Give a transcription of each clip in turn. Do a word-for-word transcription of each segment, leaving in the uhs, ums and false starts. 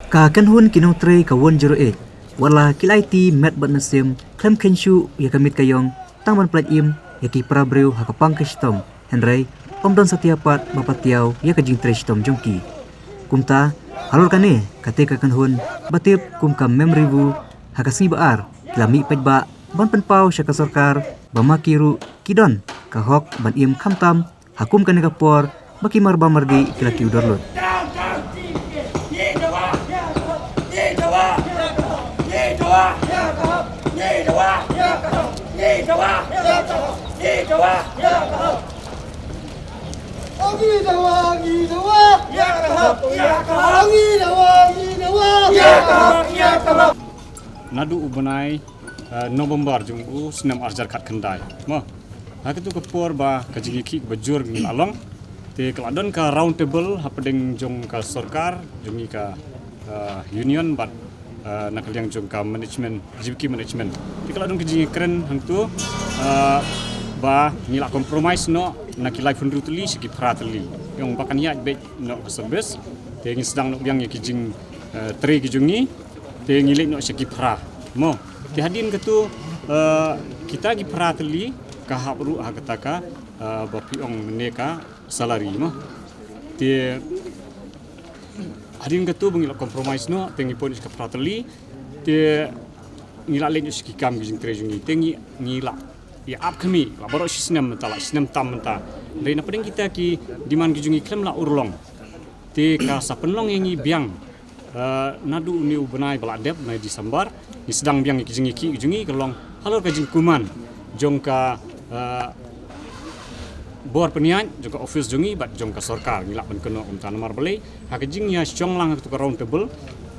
Ka kynhun ki nongtrei ka one zero eight, wat la ki la aiti met bad mynsiem khlem kheiñ shuh ïa ka miet ka ïong tang ban pyllait im ïa ki para briew ha ka pang ka shitom, hynrei ym don satia pat ba patiaw ïa ka jingtrei shitom jong ki. Kumta, halor kane, kata ka kynhun ba tip kum ka Mem Revu, ha ka sngi ba ar ki la mih paidbah ban pynpaw sha ka sorkar ba ma ki ruh ki don ka hok ban im khamtam ha kum kane ka por ba ki marbam mardih ki la kiew dor lut. Naduh u bnai, eh, November jong u snem arhajar khatkhyndai. Mo. Ha katu ka por ba ka jingïakhih ba jur ngi la long. Te ka la don ka round table hapdeng jong ka sorkar, jong ngi ka, eh, union bad, eh, na ka liang jong ka management, G B K management. Te ka la don ka jingïakren hangtu, eh, ba ngi la compromise noh na ki laiphew hynriew tylli sha ki phra tylli. Ïong ba kan ïaid beit noh ka service. Te ngi sdang noh biang ïa ki jing, eh, trei ki jong ngi. Te ngi leit noh sha ki phra. Mo. Te hadien katu, eh, kita ki phra tylli ka hap ruh ha kata ka, eh, ba phi ong mynne ka salary mo. Te hadien katu ba ngi la compromise noh, te ngi poi noh sha ka phra tylli, te ngi la leit noh sha ki kam ki jingtrei jong ngi, te ngi, ngi la ïa ap khmih, la baroh shi snem mynta, la shi snem tam mynta. Hynrei na pdeng kita ki demand ki jong ngi khlem la urlong. Te ka sa pynlong ïa ngi biang, eh, naduh une u bnai ba la dep, bnai December, ngi sdang biang ïa ki jingïakhih ki jong ngi ka long halor ka jingkuman jong ka, eh, bor pynïaid, jong ka office jong ngi bad jong ka sorkar, ngi lah ban kynnoh kumta namar balei ha ka jingïashong lang ha katu ka round table,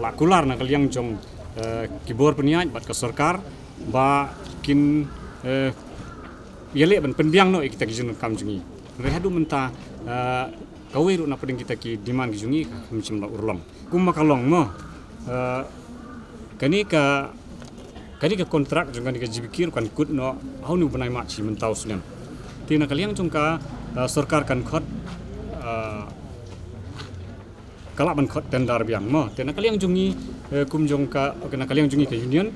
la kular na ka liang jong, eh, ki bor pynïaid bad ka sorkar ba kin, eh, ïaleh ban pynbiang noh ïa kita ki jingdonkam jong ngi. Hynrei haduh mynta, eh, kawei ruh na pdeng kita ki demand ki jong ngi kam shym la urlong. Kumba ka long mo. Eh, kane ka, kane ka kontrak jong kane ka G B K ruh kan kut noh ha une u bnai March mynta u snem. Te na ka liang jong ka, eh, sorkar kan khot, eh, ka lah ban khot tender biang mo. Te na ka liang jong ngi, eh, kum jong ka, na ka liang jong ngi ka union,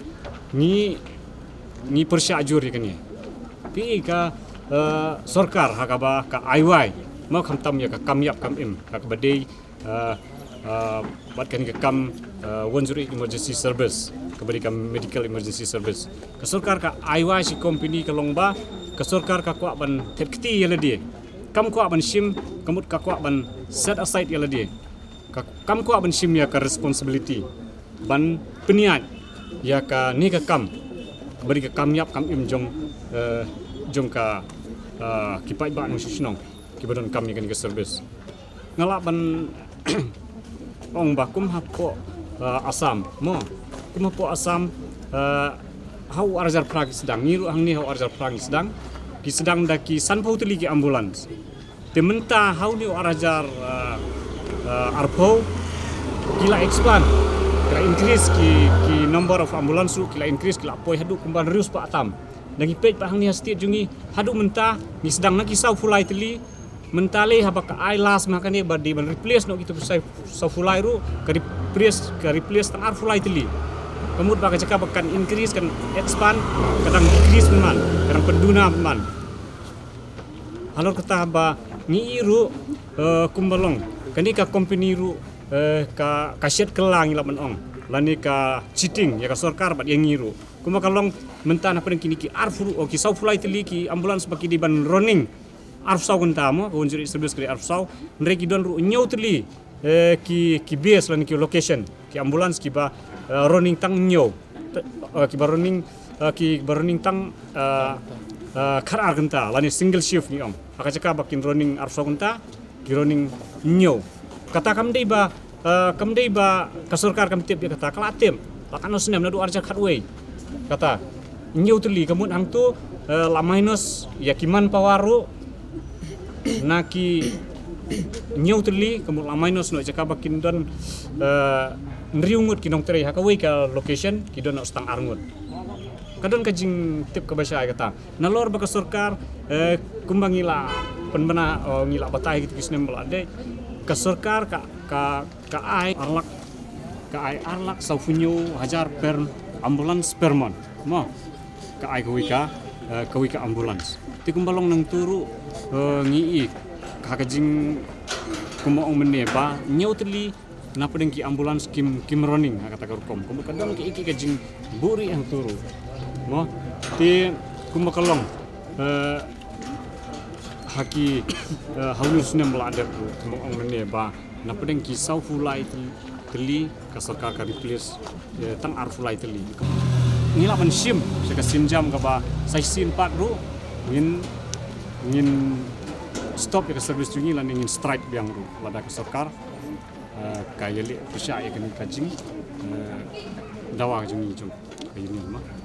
ngi, ngi pyrshah jur ïa kane. Te ka, eh, sorkar ha kaba ka ai wai mo, khamtam ïa ka kam ïap kam im ha kaba dei, eh, eh, bad kane ka kam, eh, one zero eight emergency service, kaba dei ka medical emergency service. Ka sorkar ka ai wai sha ki company ka long ba ka sorkar ka kwah ban thep kti ïa lade. Kam kwah ban shim, ka mut ka kwah ban set aside ïa lade. Ka, kam kwah ban shim ïa ka responsibility ban pynïaid ïa kane ka kam, kaba dei ka kam ïap kam im jong, eh, jong ka, eh, ki paidbah nongshong shnong kiba donkam ïa kane ka service. Nga lah ban ong ba kum hapoh, eh, Assam mo, kum hapoh Assam, eh, ha u arhajar phra ki sdang, ngi ruh hangne ha u arhajar phra ngi sdang, ki sdang da ki sanphew tylli ki ambulance. Te mynta ha une u arhajar, eh, eh, arphew ki la expand, ki la increase ki, ki number of ambulance ruh ki la increase, ki la poi haduh kumba hynriew spah tam. Da ngi peit pat hangne ha state jong ngi, haduh mynta ngi sdang na ki sawphew lai tylli. Mynta lei haba ka ai last ma kane ba dei ban replace noh kita ki saw, sawphew lai ruh, ka replace, ka replace tang arphew lai tylli. Ka mut ba ka jaka ba kan increase, kan expand, ka dang decrease man, ka dang pynduna man. Halor kata ba ngi i ruh, eh, kumba long kane ka company ruh, eh, ka, ka shet kylla ngi lah ban ong, lane ka cheating ïa ka sorkar bad ïa ngi ruh. Kumba ka long mynta na pdeng kine ki arphew ruh, oh, ki sawphew lai tylli ki ambulance ba ki dei ban running arphew saw kynta mo, ka one zero eight service ka dei arphew saw, hynrei ki don ruh hynñiew tylli, eh, ki, ki base lane ki location, ki ambulance kiba, eh, running tang hynñiew. Te, eh, kiba running, eh, kiba running tang, eh, eh, khatar kynta lane single shift ngi ong. Ha ka jaka ba kin running arphew saw kynta, ki running hynñiew. Kata kam dei ba, eh, kam dei ba ka sorkar kam tip ïa kata, ka la tip. La katno snem, naduh arhajar khatwei. Kata hynñiew tylli, ka mut hangtu, eh, la minus ïa ki manpower ruh na ki hynñiew tylli, ka mut la minus noh, jaka ba kin don, eh, hynriew ngut ki nongtrei ha kawei ka location, ki don noh tang ar ngut. Ka don ka jingtip kaba shai kata. Nalor ba ka sorkar, eh, kumba ngi la pynbna, oh, ngi la batai ha kitu ki snem ba la dei, ka sorkar ka, ka, ka ai ar lak Ka ai ar lak saw phew hynñiew hajar per ambulance per month. Mo. Ka ai kawei ka, eh, kawei ka ambulance. Te kumba long nangtu ruh, eh, ngi i ha ka jing kumba ong mynne ba hynñiew tylli na pdeng ki ambulance kim, kim running ha kata ka rukom. Kumba ka don ki, ki ka jingbuhrieh hangtu ruh. Mo. Te kumba ka long, eh, ha ki, eh, ha une u snem ba la dep ruh, kumba ong mynne ba na pdeng ki saw phew lai tylli, tylli ka sorkar ka replace, eh, tang ar phew lai tylli. Ngi lah ban shim sha ka sienjam kaba sa shisien pat ruh ngin, ngin stop ïa ka service jong ngi lane ngin strike biang ruh lada ka sorkar, eh, ka ïaleh pyrshah ïa kane ka jing, eh, dawa jong ngi jong ka union, mo.